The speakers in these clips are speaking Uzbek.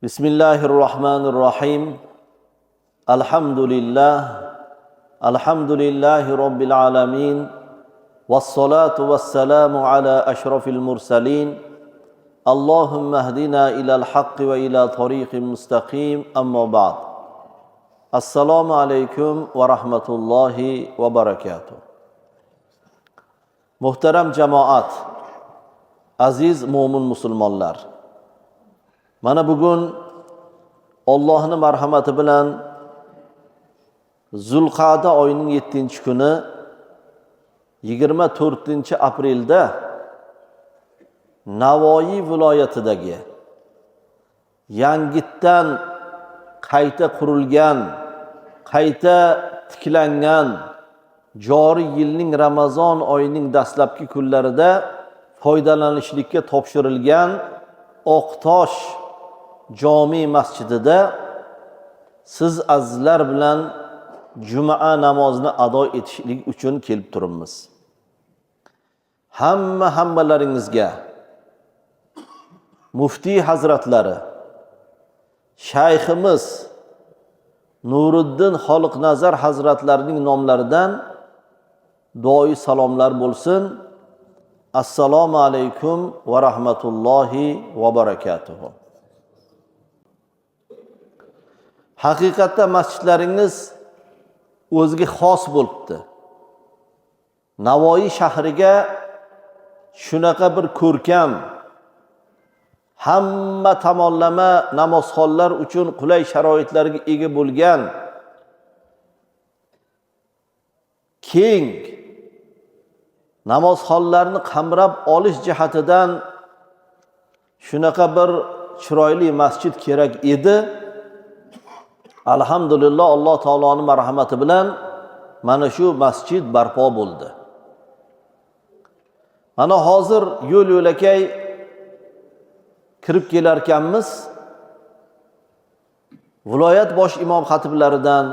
بسم الله الرحمن الرحيم. الحمد لله، الحمد لله رب العالمين، والصلاة والسلام على أشرف المرسلين. اللهم اهدنا إلى الحق وإلى طريق مستقيم. أما بعد، السلام عليكم ورحمة الله وبركاته. Muhtaram jamoat, aziz mo'min musulmonlar, mana bugun Ollohni marhamati bilan Zulqa'da oyining 7-kuni, 24 aprelda Navoiy viloyatidagi yangitdan qayta qurilgan, qayta tiklangan, joriy yilning Ramazon oyining dastlabki kunlarida foydalanishlikka topshirilgan Oqtosh jome masjidida siz azizlar bilan juma namozini ado etishlik uchun kelib turibmiz. Hamma hammalaringizga muftiy hazratlari, shayximiz Nuriddin Xoliqnazar hazratlarining nomlaridan duoyi salomlar bo'lsin. Assalomu alaykum va rahmatullohi va barakatuhu. Haqiqatda masjidlaringiz o'ziga xos bo'libdi. Navoiy shahriga shunaqa bir ko'rkam, hamma tomonlama namozxonlar uchun qulay sharoitlarga ega bo'lgan keng namozxonlarni qamrab olish jihatidan shunaqa bir chiroyli masjid kerak edi. Alhamdulillah, Alloh taoloning marhamati bilan mana shu masjid barpo bo'ldi. Mana hozir yo'l yo'lakay kirib kelarkanmiz, viloyat bosh imom xatiblaridan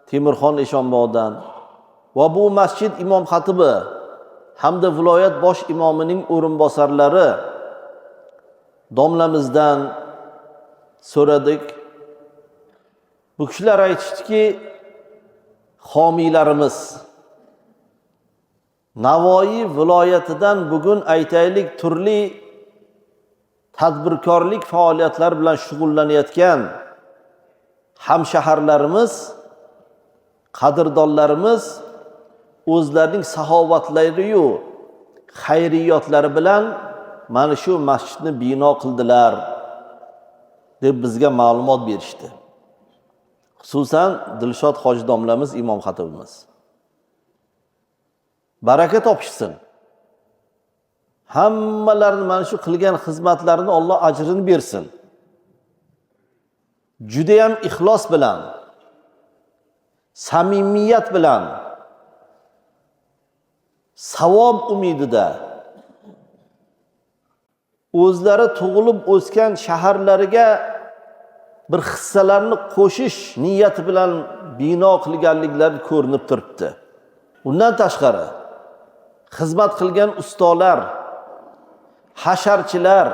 Temirxon Eshonbodan va bu masjid imom xatibi hamda viloyat bosh imomining o'rinbosarlari domlamizdan so'radik. Bu kishilar aytishdiki, homiylarimiz Navoiy viloyatidan bugun, aytaylik, turli tadbirkorlik faoliyatlari bilan shug'ullanayotgan hamshaharlarimiz, qadrdonlarimiz o'zlarining saxovatlariyu xayriyotlari bilan mana shu masjidni bino qildilar, deb bizga ma'lumot berishdi. Xususan, Dilshod hoji domlamiz, imom xatibimiz. Baraka topishsin. Hammalarini mana shu qilgan xizmatlarini Alloh ajrini bersin. Judayam ixlos bilan, samimiyat bilan, savob umidida o'zlari tug'ilib o'sgan shaharlariga bir hissalarni qo'shish niyati bilan bino qilganliklari ko'rinib turibdi. Undan tashqari, xizmat qilgan ustolar, hasharchilar,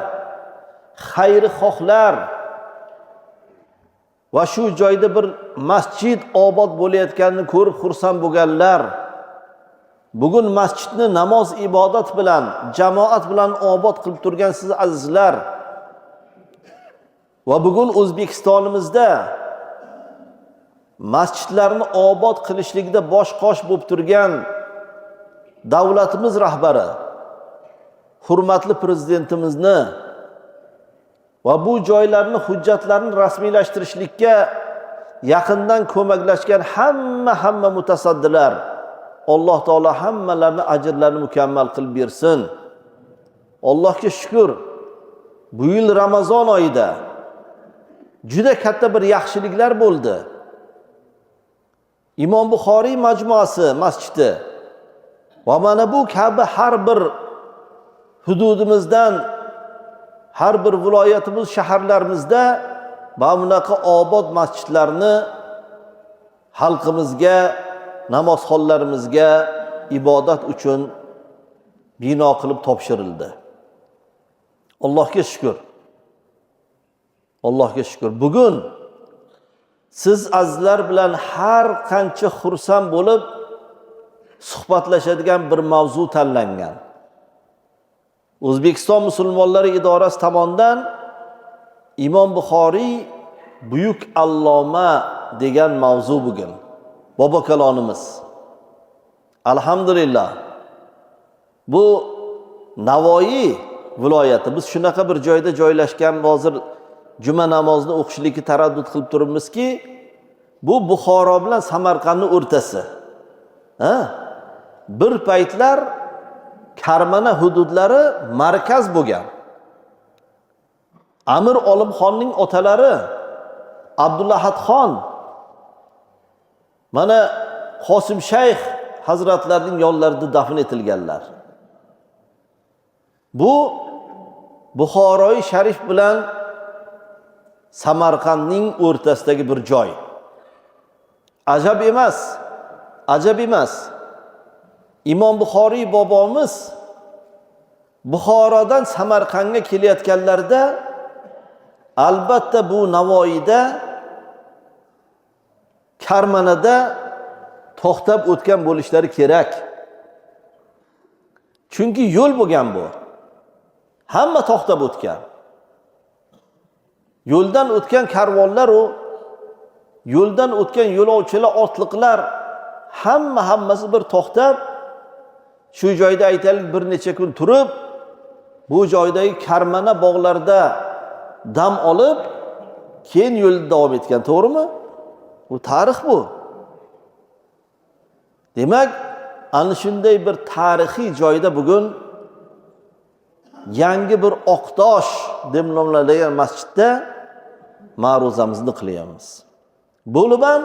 xayrixohlar va shu joyda bir masjid obod bo'layotganini ko'rib xursand bo'lganlar, bugun masjidni namoz ibodat bilan, jamoat bilan obod qilib turgan siz azizlar va bugun O'zbekistonimizda masjidlarni obod qilishlikda bosh qosh bo'lib turgan davlatimiz rahbari, hurmatli prezidentimizni va bu joylarni hujjatlarini rasmiylashtirishlikka yaqindan ko'maklashgan hamma hamma mutasaddilar, Alloh taolo hammalarini ajrlarini mukammal qilib bersin. Allohga shukur, bu yil Ramazon oyida juda katta bir yaxshiliklar bo'ldi. Imom Buxoriy majmuasi masjidi va mana bu kabi har bir hududimizdan, har bir viloyatimiz, shaharlarimizda mana bunaqa obod masjidlarni xalqimizga, namozxonlarimizga ibodat uchun bino qilib topshirildi. Allohga shukur. Allohga shukr. Bugun siz azizlar bilan har qancha xursand bo'lib suhbatlashadigan bir mavzu tanlangan. O'zbekiston musulmonlari idorasi tomonidan Imom Buxoriy buyuk alloma degan mavzu bugun. Bobo kalonimiz. Alhamdulillah. Bu Navoiy viloyati. Biz shunaqa bir joyda joylashgan, hozir juma namozini o'qishlikka taraddud qilib turibmizki, bu Buxoro bilan Samarqandning o'rtasi. Ha? Bir paytlar Karmana hududlari markaz bo'lgan. Amir Olimxonning otalari Abdullahatxon mana Qosim Shayx hazratlarining yonlarida dafn etilganlar. Bu Buxoroy Sharif bilan Samarqandning o'rtasidagi bir joy. Ajab emas, ajab emas. Imom Buxoriy bobomiz Buxorodan Samarqandga kelayotganlarida albatta bu Navoiyda, Karmanada to'xtab o'tgan bo'lishlari kerak. Chunki yo'l bo'lgan bu. Hamma to'xtab o'tgan. Yo'ldan o'tgan karvonlar u, yo'ldan o'tgan yo'lovchilar, otliqlar hammasi bir to'xtab, shu joyda aytaylik bir necha kun turib, bu joydagi Karmana bog'larida dam olib, keyin yo'lda davom etgan, to'g'rimi? Bu tarix bu. Demak, ana shunday bir tarixiy joyda bugun yangi bir Oqtosh deb nomlanadigan masjidda ma'ruzamizni qilyapmiz. Bo'lib ham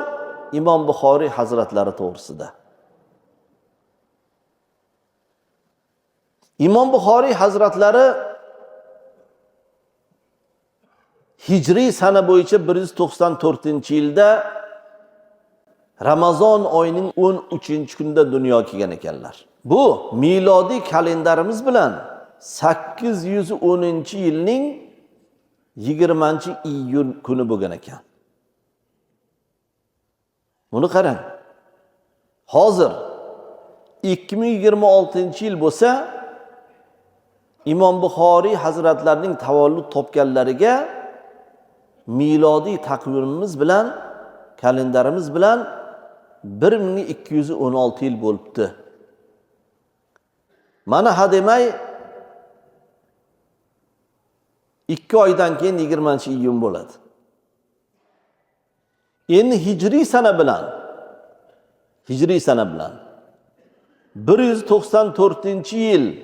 Imom Buxoriy hazratlari to'g'risida. Imom Buxoriy hazratlari hijriy sana bo'yicha 194-yilda Ramazon oyining 13-kunida dunyoga kelgan ekanlar. Bu milodiy kalendarimiz bilan 810-yilning 20-iyun kuni bo'lgan ekan. Buni qarang. Hozir 2026-yil bo'lsa, Imom Buxoriy hazratlarining tavallud topganlariga milodiy taqvimimiz bilan, kalendarimiz bilan 1216 yil bo'libdi. Mana ha demay 2 oydan keyin 20-iyun bo'ladi. Endi hijriy sana bilan 194-yil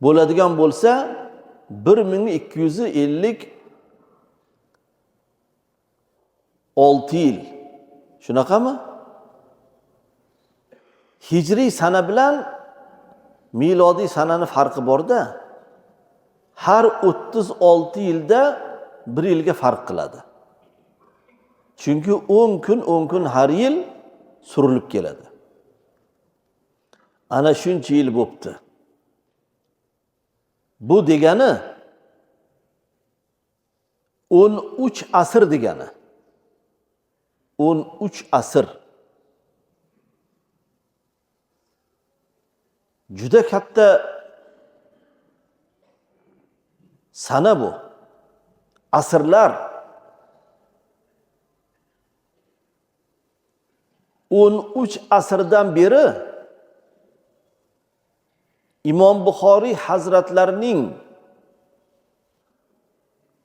bo'ladigan bo'lsa, 1256 yil. Shunaqami? Hijriy sana bilan milodiy sanani farqi bor-da. Har 36 yilda bir yilga farq qiladi. Chunki 10 kun 10 kun har yil surilib keladi. Ana shuncha yil bo'pti. Bu degani 13 asr degani. 13 asr. Juda katta sana bu. Asrlar. 13 asrdan beri Imom Buxoriy hazratlarining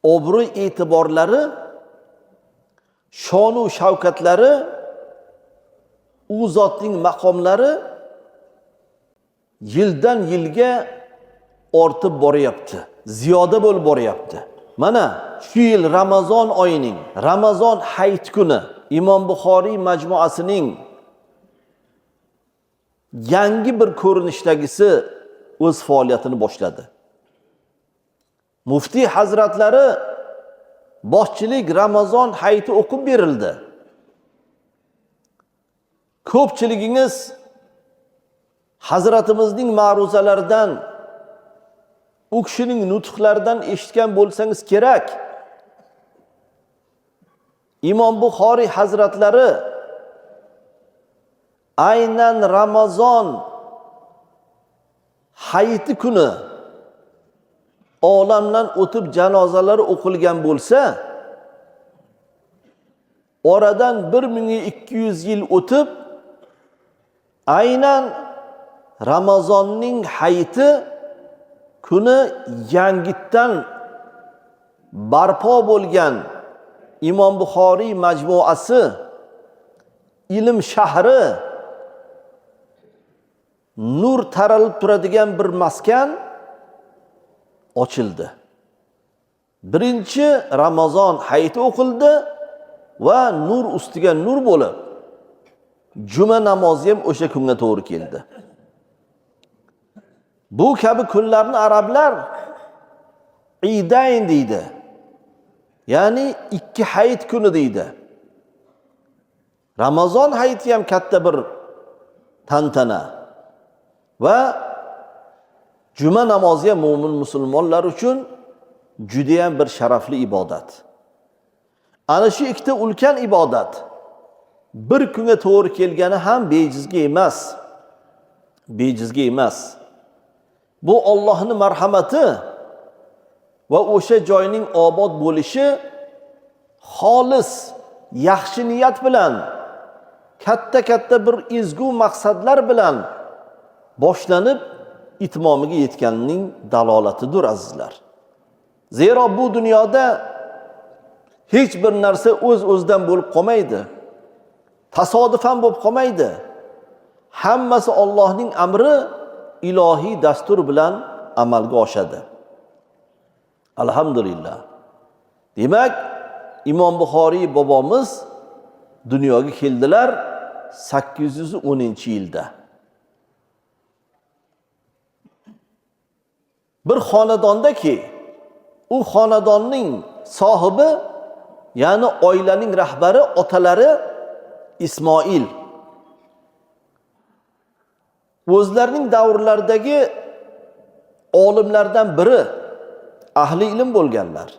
obro' e'tiborlari, shonu shavkatlari, u zotning maqomlari yildan yilga ortib boryapti, ziyoda bo'lib boryapti. Mana shu yil Ramazon oyining Ramazon hayit kuni Imom Buxoriy majmuasining yangi bir ko'rinishdagisi o'z faoliyatini boshladi. Muftiy hazratlari boshchilik Ramazon hayiti o'qib berildi. Ko'pchiligingiz hazratimizning ma'ruzalaridan, U kishining nutqlaridan eshitgan bo'lsangiz kerak. Imom Buxoriy hazratlari aynan Ramazon hayiti kuni olamdan o'tib janozalari o'qilgan bo'lsa, oradan 1200 yil o'tib aynan Ramazonning hayiti kuni yangitdan barpo bo'lgan Imom Buxoriy majmuasi, ilm shahri, nur taralib turadigan bir maskan ochildi. Birinchi Ramazon hayiti o'qildi va nur ustiga nur bo'lib juma namozi ham o'sha kunga to'g'ri keldi. Bu kabi kunlarni arablar Idayn deydi. Ya'ni ikki hayit kuni deydi. Ramazon hayiti ham katta bir tantana va juma namozi ham mo'min musulmonlar uchun juda ham bir sharafli ibodat. Ana shu ikkita ulkan ibodat bir kunga to'g'ri kelgani ham bejizga emas. Bejizga emas. Bu Allohning marhamati va o'sha joyning obod bo'lishi xolis yaxshi niyat bilan, katta-katta bir ezgu maqsadlar bilan boshlanib itmomiga yetganining dalolatidir, azizlar. Zero bu dunyoda hech bir narsa o'z-o'zidan bo'lib qolmaydi. Tasodifan bo'lib qolmaydi. Hammasi Allohning amri, ilohiy dastur bilan amalga oshadi. Alhamdulillah. Demak, Imom Buxoriy bobomiz dunyoga keldilar 810-yilda. Bir xonadondaki, u xonadonning sohibi, ya'ni oilaning rahbari, otalari Ismoil. O'zlarining davrlaridagi olimlardan biri, ahli ilm bo'lganlar.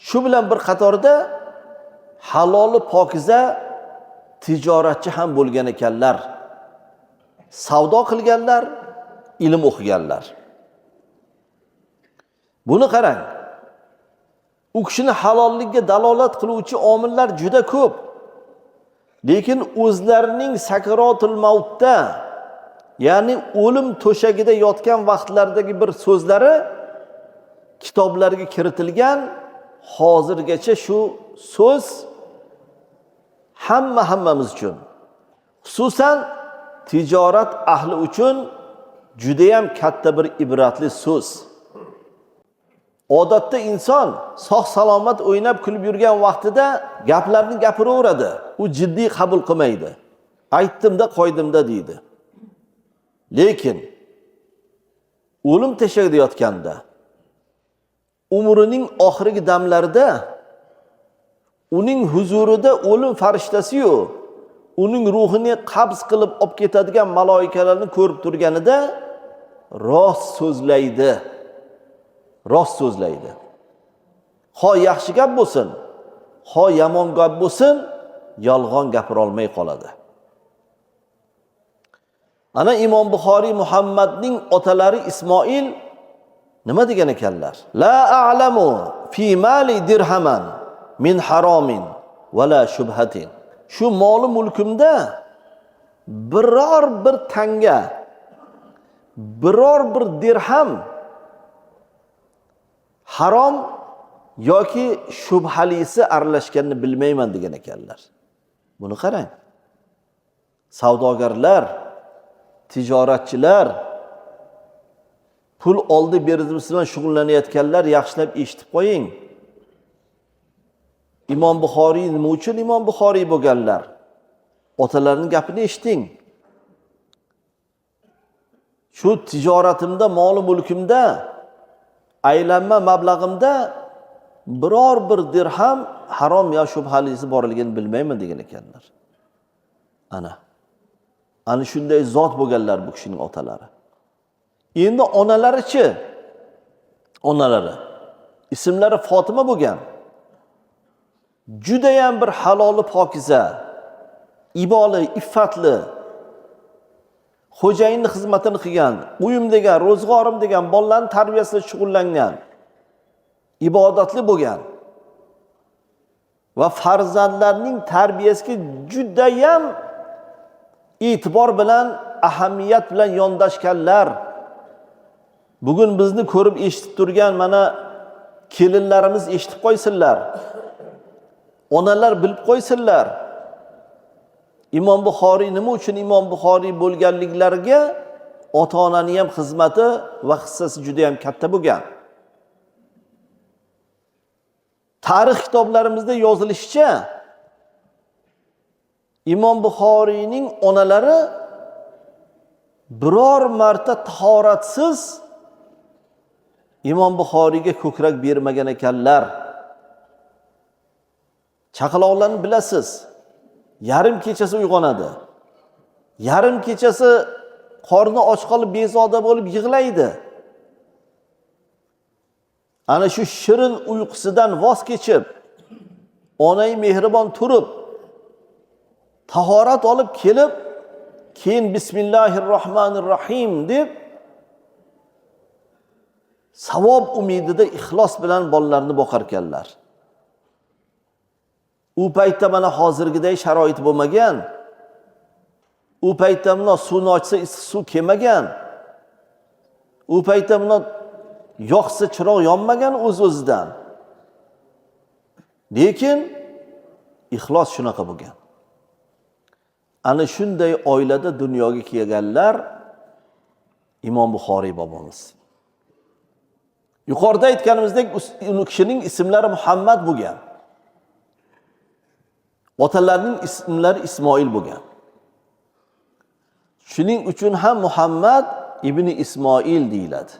Shu bilan bir qatorda haloli pokiza tijoratchi ham bo'lgan ekanlar. Savdo qilganlar, ilm o'qiganlar. Buni qarang. U kishini halolligiga dalolat qiluvchi omillar juda ko'p. Lekin o'zlarining sakrotul mautda, ya'ni o'lim to'shagida yotgan vaqtlaridagi bir so'zlari kitoblarga kiritilgan, hozirgacha shu so'z hammamiz uchun, xususan tijorat ahli uchun juda ham katta bir ibratli so'z. Odatda inson sog' salomat o'ynab kulib yurgan vaqtida gaplarni gapiraveradi. U jiddiy qabul qilmaydi. Aytdim-da, qo'ydimda deydi. Lekin o'lim to'shagida yotganda, umrining oxirgi damlarida uning huzurida o'lim farishtasi-yu uning ruhini qabz qilib olib ketadigan maloikalarni ko'rib turganida rost so'zlaydi. Rost so'zlaydi. Xo yaxshi gap bo'lsin, xo yomon gap bo'lsin, yolg'on gapira olmay qoladi. Ana Imom Buxoriy Muhammadning otalari Ismoil nima degan ekanlar? La a'lamu fi mali dirhaman min haromin va la shubhatin. Shu moli mulkimda biror bir tanga, biror bir dirham harom yoki shubhalisi aralashganini bilmayman degan ekanlar. Buni qarang. Savdogarlar, tijoratchilar, pul oldi berdisi bilan shug'ullanayotganlar yaxshilab eshitib qo'ying. Imom Buxoriy nima uchun Imom Buxoriy bo'lganlar? Otalarining gapini eshiting. Shu tijoratimda, mol mulkimda, aylanma mablag'imda biror bir dirham harom yo shubhalisi borligini bilmayman degan ekanlar. Ana shunday zot bo'lganlar bu kishining otalari. Endi onalarichi? Onalari ismlari Fotima bo'lgan. Judayam bir haloli pokiza, iboli, iffatli, xo'jayinning xizmatini qilgan, uyim degan, ro'zg'orim degan, bolalarning tarbiyasida shug'ullangan, ibodatli bo'lgan va farzandlarning tarbiyasiga judayam e'tibor bilan, ahamiyat bilan yondashganlar. Bugun bizni ko'rib eshitib turgan mana kelinlarimiz eshitib qo'ysinlar. Onalar bilib qo'ysinlar. Imom Buxoriy nima uchun Imom Buxoriy bo'lganliklariga ota-onaning ham xizmati va hissasi juda ham katta bo'lgan. Tarix kitoblarimizda yozilishicha, Imom Buxoriyning onalari biror marta tahoratsiz Imom Buxoriyga ko'krak bermagan ekanlar. Chaqaloqlarni bilasiz, yarim kechasi uyg'onadi. Yarim kechasi qorni och qolib bezoda bo'lib yig'laydi. Ana shu shirin uyqusidan voz kechib, onai mehribon turib, tahorat olib kelib, keyin Bismillahirrohmanirrohim deb savob umidida ixlos bilan bolalarni boqar ekanlar. U paytda mana hozirgiday sharoit bo'lmagan. U paytda mana suvni ochsa issiq suv kelmagan. U paytda mana yoqsa chiroq yonmagan o'z-o'zidan. Lekin ixlos shunaqa bo'lgan. Ana shunday oilada dunyoga kelganlar Imom Buxoriy bobomiz. Yuqorida aytganimizdek, u kishining ismlari Muhammad bo'lgan. Otalarining ismlari Ismoil bo'lgan. Shuning uchun ham Muhammad ibn Ismoil deyiladi.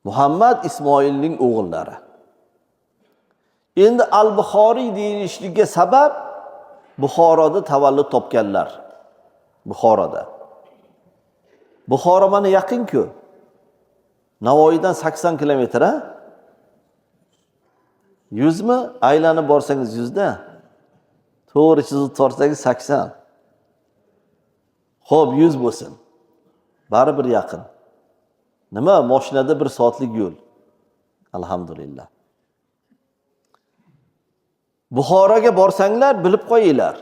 Muhammad Ismoilning o'g'illari. Endi Al-Buxoriy deyilishligiga sabab Buxoroda tavallud topganlar. Buxoroda. Buxoro mana yaqin-ku. Navoiydan 80 kilometr, ha? 100 mi? Aylanib borsangiz 100 da. To'g'ri chizib tortsangiz 80. Xo'p, 100 bo'lsin. Baribir yaqin. Nima? Mashinada 1 soatlik yo'l. Alhamdulillah. Buxoroga borsanglar bilib qo'yinglar.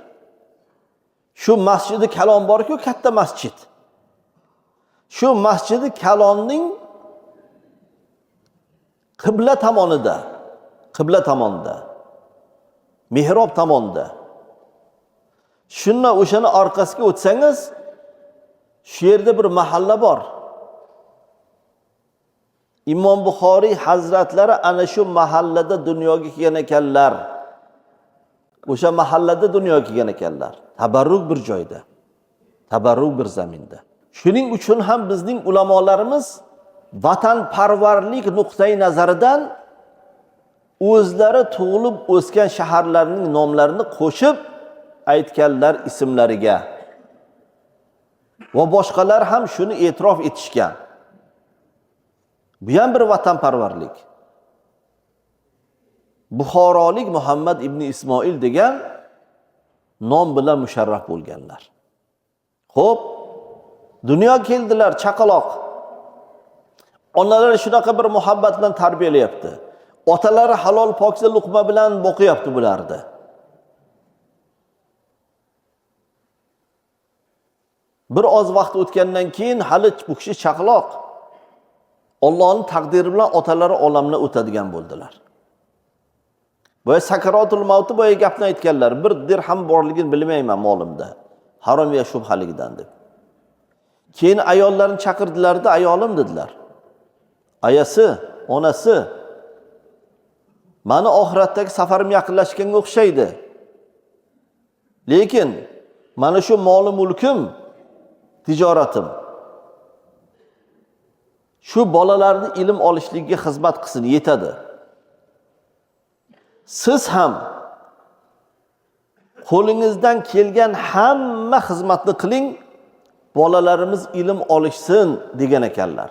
Shu masjidi Kalon bor-ku, katta masjid. Shu masjidi Kalonning qibla tomonida, mehrob tomonida. Shundan o'shani orqasiga o'tsangiz, shu yerda bir mahalla bor. Imom Buxoriy hazratlari ana shu mahallada dunyoga kelgan ekanlar. O'sha mahallada dunyoga kelgan ekanlar. Tabarruk bir joyda, tabarruk bir zaminda. Shuning uchun ham bizning ulamolarimiz vatanparvarlik nuqtai nazaridan o'zlari tug'ilib o'sgan shaharlarning nomlarini qo'shib aytganlar ismlariga. Va boshqalar ham shuni e'tirof etishgan. Bu ham bir vatanparvarlik. Buxorolik Muhammad ibn Ismoil degan nom bilan musharraf bo'lganlar. Xo'p, dunyo keldilar chaqaloq. Onalari shunaqa bir muhabbat bilan tarbiyalayapti. Otalari halol pokiza luqma bilan boqyapti bularni. Bir oz vaqt o'tgandan keyin hali bu kishi chaqaloq. Allohning taqdiri bilan otalari olamdan o'tadigan bo'ldilar. Boya sakaratul mavti boya gapni aytganlar, bir dirham borligini bilmayman molimda. Harom ya shubhaligidan deb. Keyin ayollarni chaqirdilarda, ayolim dedilar. Ayasi, onasi, mani oxiratdagi safarim yaqinlashganga o'xshaydi. Lekin mana shu moli mulkim, tijoratim shu bolalarni ilm olishligiga xizmat qilsin, yetadi. Siz ham qo'lingizdan kelgan hamma xizmatni qiling, bolalarimiz ilm olishsin degan ekanlar.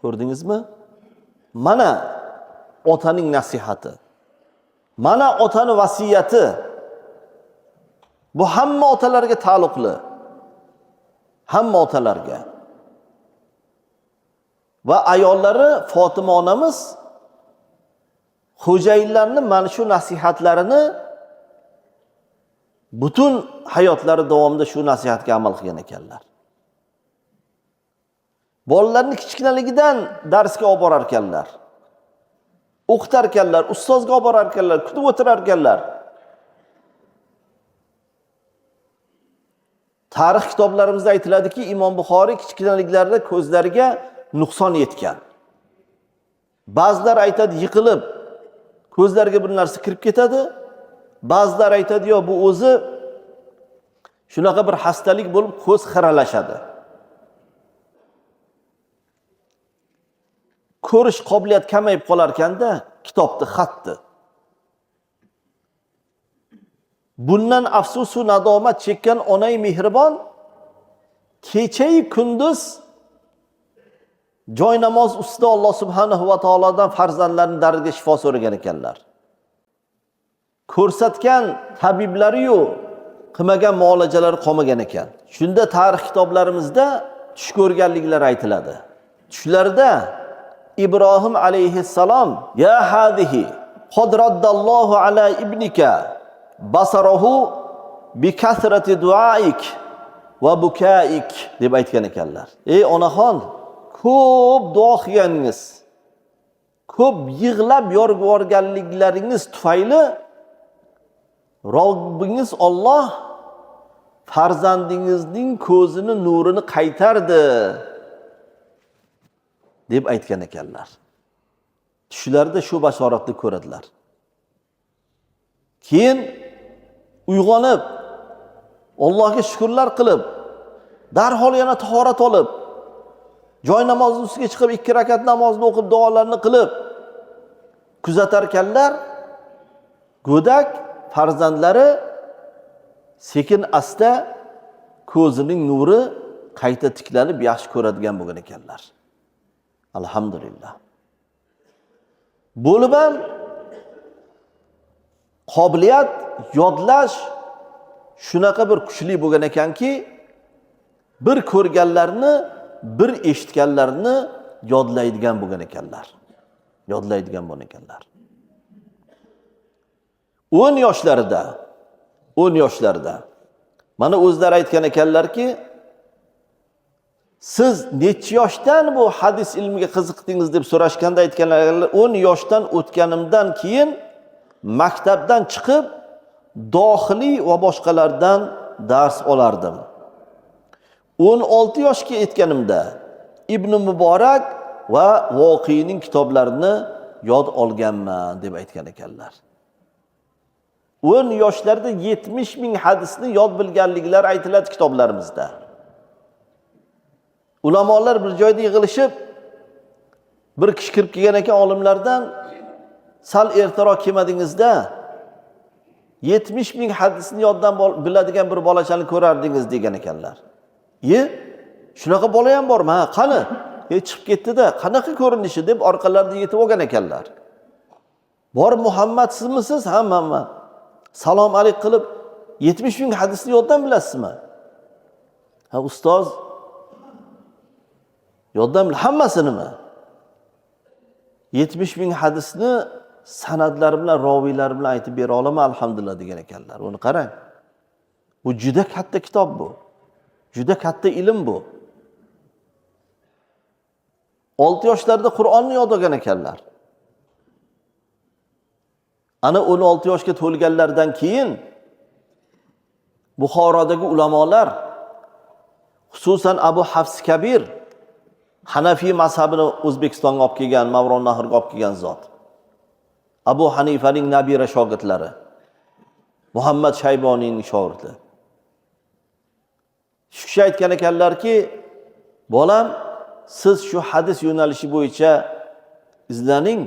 Ko'rdingizmi? Mana otaning nasihati. Mana otani vasiyati. Bu hamma otalarga taalluqli. Hamma otalarga. Va ayollari Fatima onamiz xo'jayinlarni mana shu nasihatlarini butun hayotlari davomida shu nasihatga amal qilgan ekanlar. Bolalarni kichkinaligidan darsga olib borar ekanlar. O'qitar ekanlar, ustozga olib borar ekanlar, kutib o'tirar ekanlar. Tarix kitoblarimizda aytiladiki, Imom Buxoriy kichkinaliklarida ko'zlariga nuqson yetgan. Ba'zilar aytadi, yiqilib ko'zlariga bir narsa kirib ketadi. Ba'zilar aytadi, yo bu o'zi shunaqa bir xastalik bo'lib ko'z xiralashadi. Ko'rish qobiliyat kamayib qolar ekanda kitobni, xatni. Bundan afsus va nadomat chekkan onay mehribon kechayu kunduz joy namoz ustida Alloh subhanahu va taolodan farzandlarining dardiga shifo so'ragan ekanlar. Ko'rsatgan tabiblari-yu qilmagan muolajalari qolmagan ekan. Shunda tarix kitoblarimizda tush ko'rganliklari aytiladi. Tushlarda Ibrohim alayhissalom ya hadihi qad raddallohu ala ibnika basarahu bi kasrati duaik va bukaik deb aytgan ekanlar. Ey onaxon, ko'p duo qilganingiz, ko'p yig'lab yorganliklaringiz tufayli Robbingiz Alloh farzandingizning ko'zini nurini qaytardi deb aytgan ekanlar. Tushlarida shu bashoratni ko'radilar. Keyin uyg'onib Allohga shukrlar qilib, darhol yana tahorat olib, joy namozi ustiga chiqib 2 rakat namozni o'qib, duolarni qilib kuzatar ekanlar, go'dak farzandlari sekin asta ko'zining nuri qayta tiklanib yaxshi ko'radigan bo'lgan ekanlar. Alhamdulillah. Bo'lib ham qobiliyat yodlash shunaqa bir kuchli bo'lgan ekanki, bir ko'rganlarni, bir eshitganlarni yodlaydigan bo'lgan ekanlar. Yodlaydigan bo'lgan ekanlar. 10 yoshlarida, 10 yoshlarida mana o'zlari aytgan ekanlarki, siz necha yoshdan bu hadis ilmiga qiziqdingiz deb so'rashganda aytganlar, 10 yoshdan o'tganimdan keyin maktabdan chiqib dohiliy va boshqalardan dars olardim. 16 yoshga yetganimda Ibn Muborak va Voqiyning kitoblarini yod olganman deb aytgan ekanlar. 10 yoshlarda 70 ming hadisni yod bilganliklari aytiladi kitoblarimizda. Ulamolar bir joyda yig'ilishib, bir kishi kirib kelgan ekan olimlardan, sal ertaroq kelmadingizda 70 ming hadisni yoddan biladigan bir bolachani ko'rardingiz degan ekanlar. Shunaqa bola ham bormi? Ha, qani? Chiqib ketdi-da, qanaqa ko'rinishi deb orqalarida yetib olgan ekanlar. Bor Muhammad sizmisiz? Ha, men. Salom alik qilib 70 ming hadisni yoddan bilasizmi? Ha, ustoz, yoddan hammasinimi? 70 ming hadisni sanadlari bilan, roviylari bilan aytib bera olaman, alhamdulillah degan ekanlar. Uni qarang. Bu juda katta kitob bu. Juda katta ilm bu. 6 yoshlarida Qur'onni yod olgan ekanlar. Ana 16 yoshga to'lganlaridan keyin Buxorodagi ulamolar, xususan Abu Hafs Kabir, Hanafiy mazhabini O'zbekistonga olib kelgan, Mavron Nahrga olib kelgan zot. Abu Hanifaning nabira shogirdlari, Muhammad Shayboniyning shogirdi. Shu kishi aytgan ekanlarki, bolam, siz shu hadis yo'nalishi bo'yicha izlaning.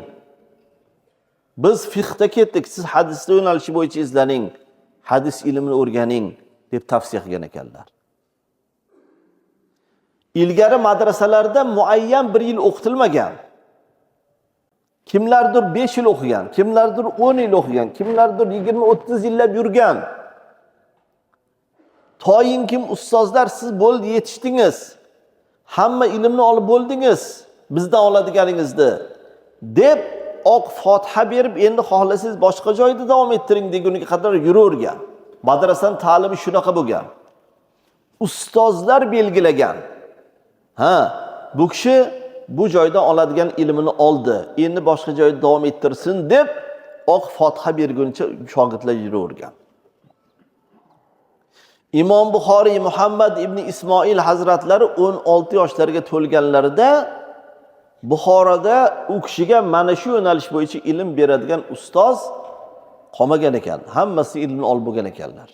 Biz fiqhda ketdik, siz hadisda yo'nalishi bo'yicha izlaning, hadis ilmini o'rganing deb tavsiya qilgan ekanlar. Ilgari madrasalarda muayyan bir yil o'qitilmagan. Kimlardir 5 yil o'qigan, kimlardir 10 yil o'qigan, kimlardir 20-30 yillab yurgan. Toyinkim ustozlar siz bo'ldi, yetishdingiz. Hamma ilmni olib bo'ldingiz, bizdan oladiganingizni deb oq fotiha berib, endi xohlasangiz boshqa joyda davom ettiring deguniga qadar yuravergan. Madrasaning ta'limi shunaqa bo'lgan. Ustozlar belgilagan. Ha, bu kishi bu joydan oladigan ilmini oldi, endi boshqa joyda davom ettirsin deb oq fotiha berguncha shogirdlar yuravergan. Imom Buxoriy Muhammad ibn Ismoil hazratlari 16 yoshlariga to'lganlarida Buxoroda u kishiga mana shu yo'nalish bo'yicha ilm beradigan ustoz qolmagan ekan. Hammasi ilmni olib bo'lgan ekanlar.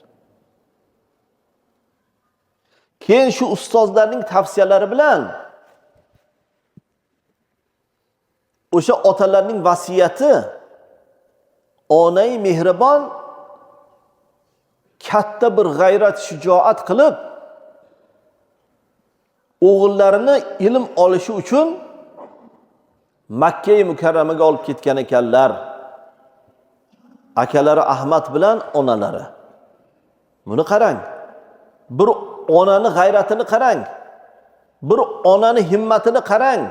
Keyin shu ustozlarning tavsiyalari bilan o'sha otalarning vasiyati, onai mehribon katta bir g'ayrat, shijoat qilib o'g'illarini ilm olishi uchun Makka Mukarramaga olib ketgan ekanlar. Akalari Ahmad bilan onalari. Buni qarang. Bir onani g'ayratini qarang. Bir onani himmatini qarang.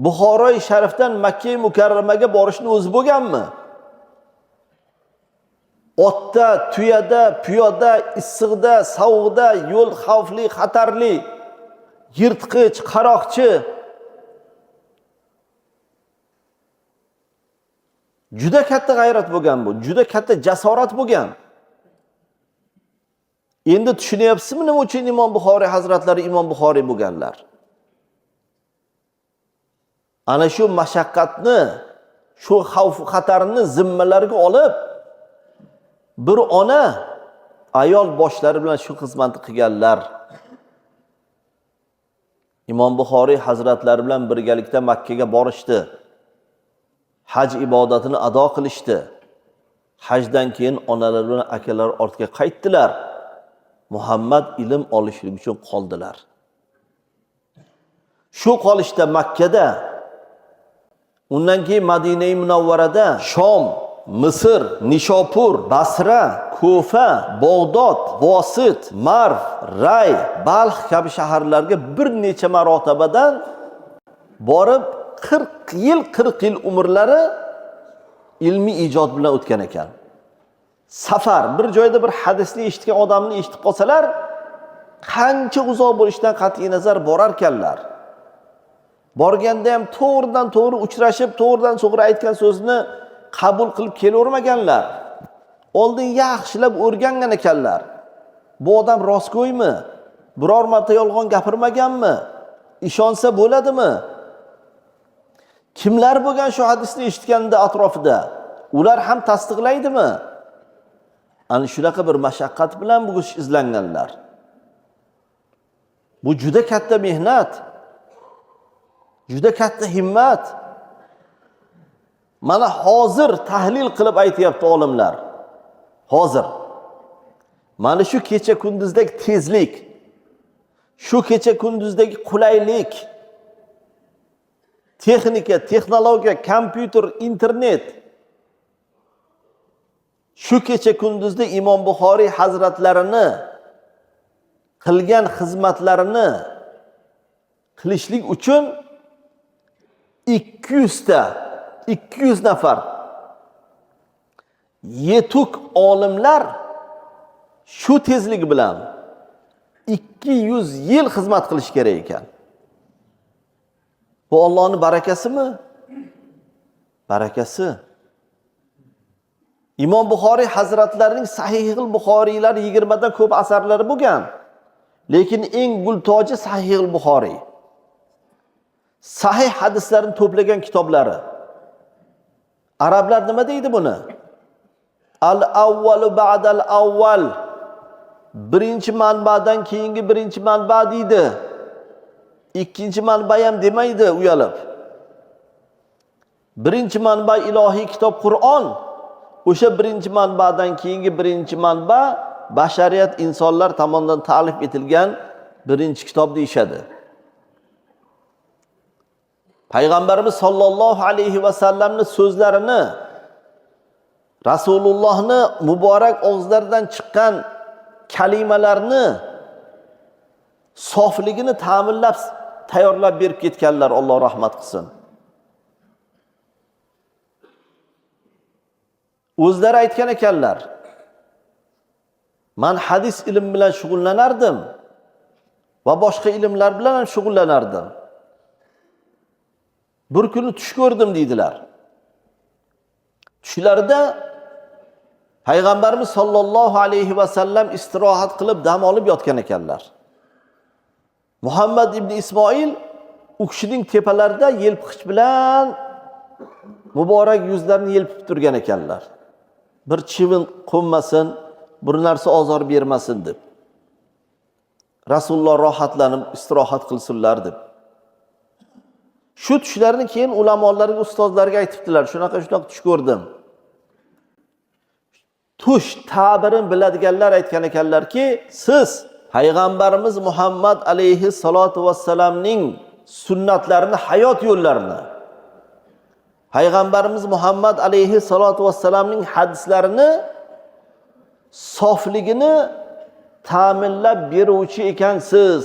Buxoroy sharifdan Makka Mukarramaga borishni o'zi bo'lganmi? Otda, tuyada, piyoda, issiqda, sovuqda, yo'l xavfli, xatarli, yirtqich, qaroqchi. Juda katta g'ayrat bo'lgan bu, juda katta jasorat bo'lgan. Endi tushunyapsizmi nima uchun Imom Buxoriy hazratlari Imom Buxoriy bo'lganlar? Ana shu mashaqqatni, shu xavf xatarni zimmalariga olib bir ona ayol boshlari bilan shu xizmatni qilganlar. Imom Buxoriy hazratlari bilan birgalikda Makka ga borishdi. Haj ibodatini ado qilishdi. Hajdan keyin onalar bilan akalar ortga qaytdilar. Muhammad ilm olishlik uchun qoldilar. Shu qolishda Makkada, undan keyin Madina-i Munavvarada, Shom, Misr, Nishopur, Basra, Kufa, Bog'dod, Vosit, Marv, Ray, Balx kabi shaharlarga bir necha marotabadan borib 40 yil umrlari ilmiy ijod bilan o'tgan ekan. Safar, bir joyda bir hadisni eshitgan odamni eshitib qolsalar, qancha uzoq bo'lishidan qat'iy nazar borarkanlar. Borganda ham to'g'ridan to'g'ri uchrashib, to'g'ridan to'g'ri aytgan so'zni qabul qilib kelavermaganlar. Oldin yaxshilab o'rgangan ekanlar. Bu odam rostgo'ymi? Biror marta yolg'on gapirmaganmi? Ishonsa bo'ladimi? Kimlar bo'lgan shu hadisni eshitganda atrofida? Ular ham tasdiqlaydimi? Ana shunaqa bir mashaqqat bilan bu izlanganlar. Bu juda katta mehnat. Juda katta himmat. Mana hozir tahlil qilib aytayapti olimlar. Hozir mana shu kecha kunduzdagi tezlik, shu kecha kunduzdagi qulaylik, texnika, texnologiya, kompyuter, internet, shu kecha kunduzda Imom Buxoriy hazratlarini qilgan xizmatlarini qilishlik uchun 200 nafar yetuk olimlar shu tezlik bilan 200 yil xizmat qilish kerak ekan. Bu Allohning barakasimi? Barakasi. Imom Buxoriy hazratlarining Sahihul Buxoriylar 20 dan ko'p asarlari bo'lgan. Lekin eng gultoji Sahihul Buxoriy. Sahih hadislarni to'plagan kitoblari. Arablar nima deydi buni? Al-avvalu ba'dal avval. Birinchi manbadan keyingi birinchi manba deydi. Ikkinchi manba ham demaydi uyalib. Birinchi manba ilohiy kitob Qur'on. O'sha birinchi manbadan keyingi birinchi manba bashariyat insonlar tomonidan ta'lif etilgan birinchi kitob deyishadi. Payg'ambarimiz sollallohu alayhi va sallamning so'zlarini, Rasulullohni muborak og'izlaridan chiqqan kalimalarni sofligini ta'minlab tayyorlab berib ketganlar, Alloh rahmat qilsin. O'zlari aytgan ekanlar, men hadis ilmi bilan shug'ullanardim va boshqa ilmlar bilan ham shug'ullanardim. Bir kuni tush ko'rdim deydilar. Tushlarida Payg'ambarimiz sollallohu alayhi va sallam istirohat qilib dam olib yotgan ekanlar. Muhammad ibn Ismoil u kishining tepalarida yelpig'ich bilan muborak yuzlarini yelpib turgan ekanlar. Bir chivin qo'nmasin, bir narsa ozor bermasin deb. Rasululloh rohatlanib istirohat qilsinlar deb. Shu tushlarni keyin ulamolarga, ustozlarga aytibdilar. Shunaqa shunaqa tush ko'rdim. Tush ta'birini biladiganlar aytgan ekanlarki, siz Payg'ambarimiz Muhammad alayhi salatu vassalamning sunnatlarini, hayot yo'llarini, Payg'ambarimiz Muhammad alayhi salatu vassalamning hadislarini sofligini ta'minlab beruvchi ekansiz.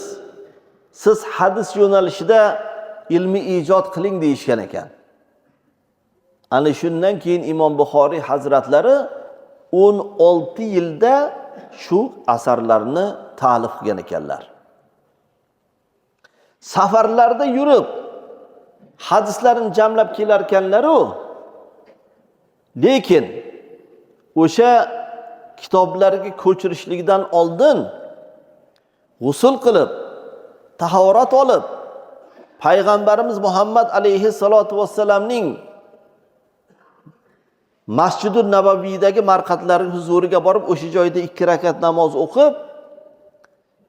Siz hadis yo'nalishida ilmi ijod qiling deyishgan ekan. Ana shundan keyin Imom Buxoriy hazratlari 16 yilda shu asarlarni ta'lif qilgan ekanlar. Safarlarda yurib hadislarni jamlab kelar ekanlar-u, lekin o'sha kitoblarga ko'chirishlikdan oldin g'usul qilib, tahorat olib, Payg'ambarimiz Muhammad alayhi salatu vassalamning Masjidun Nabaviydagi marqatlarining huzuriga borib, o'sha joyda 2 rakat namoz o'qib,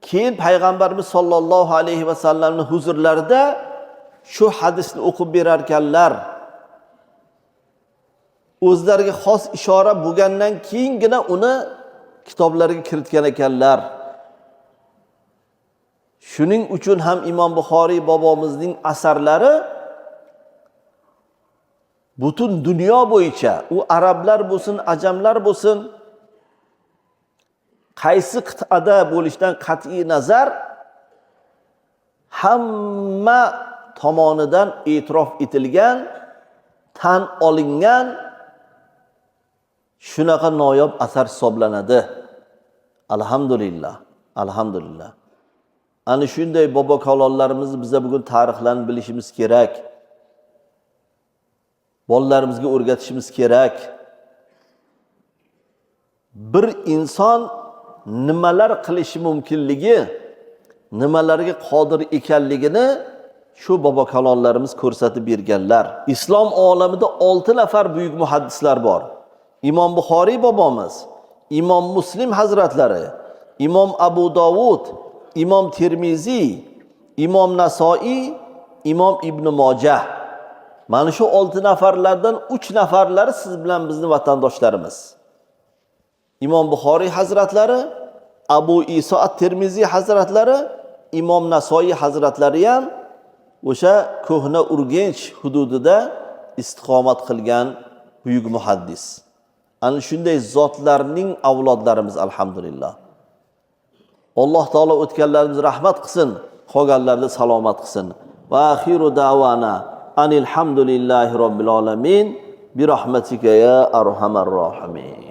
keyin Payg'ambarimiz sollallohu alayhi va sallamning huzurlarida shu hadisni o'qib berar ekanlar. O'zlariga xos ishora bo'lgandan keyingina uni kitoblarga kiritgan ekanlar. Shuning uchun ham Imom Buxoriy bobomizning asarlari butun dunyo bo'yicha, u arablar bo'lsin, ajamlar bo'lsin, qaysi qit'ada bo'lishidan qat'iy nazar hamma tomonidan e'tirof etilgan, tan olingan shunaqa noyob asar hisoblanadi. Alhamdulillah, alhamdulillah. Ana shunday bobo kalonlarimizni biza bugun tarixlarini bilishimiz kerak. Bolalarimizga o'rgatishimiz kerak. Bir inson nimalar qilishi mumkinligi, nimalarga qodir ekanligini shu bobo kalonlarimiz ko'rsatib berganlar. Islom olamida 6 nafar buyuk muhaddislar bor. Imom Buxoriy bobomiz, Imom Muslim hazratlari, Imom Abu Dovud, Imom Termiziy, Imom Nasoiy, Imom Ibn Mojah. Mana shu 6 nafarlardan 3 nafarlari siz bilan bizni vatandoshlarimiz. Imom Buxoriy hazratlari, Abu Iso at-Termiziy hazratlari, Imom Nasoiy hazratlari ham o'sha ko'hna Urgench hududida istiqomat qilgan buyuk muhaddis. Ana shunday zotlarning avlodlarimiz, alhamdulillah. Alloh taolo o'tganlarimiz rahmat qilsin, qolganlarni salomat qilsin. Va axiru da'vana anil hamdulillahi robbil alamin bi rahmatika ya arhamar rohimin.